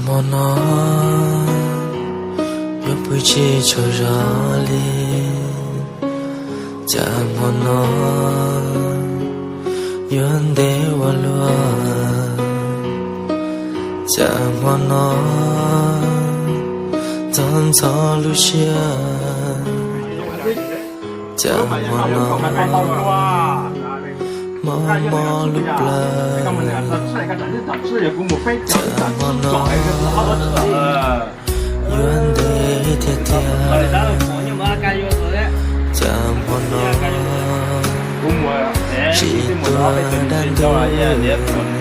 Hmo no yuav pw tsis tsaug zog li, cas hmo no yuav ntev ua luaj, cas hmo no ntxhov ntxhov lub siab, cas hmo no mob mob lub plawv, cas hmo no yuav ntev thiab tiag, cas hmo no tsis tuag dab ntub.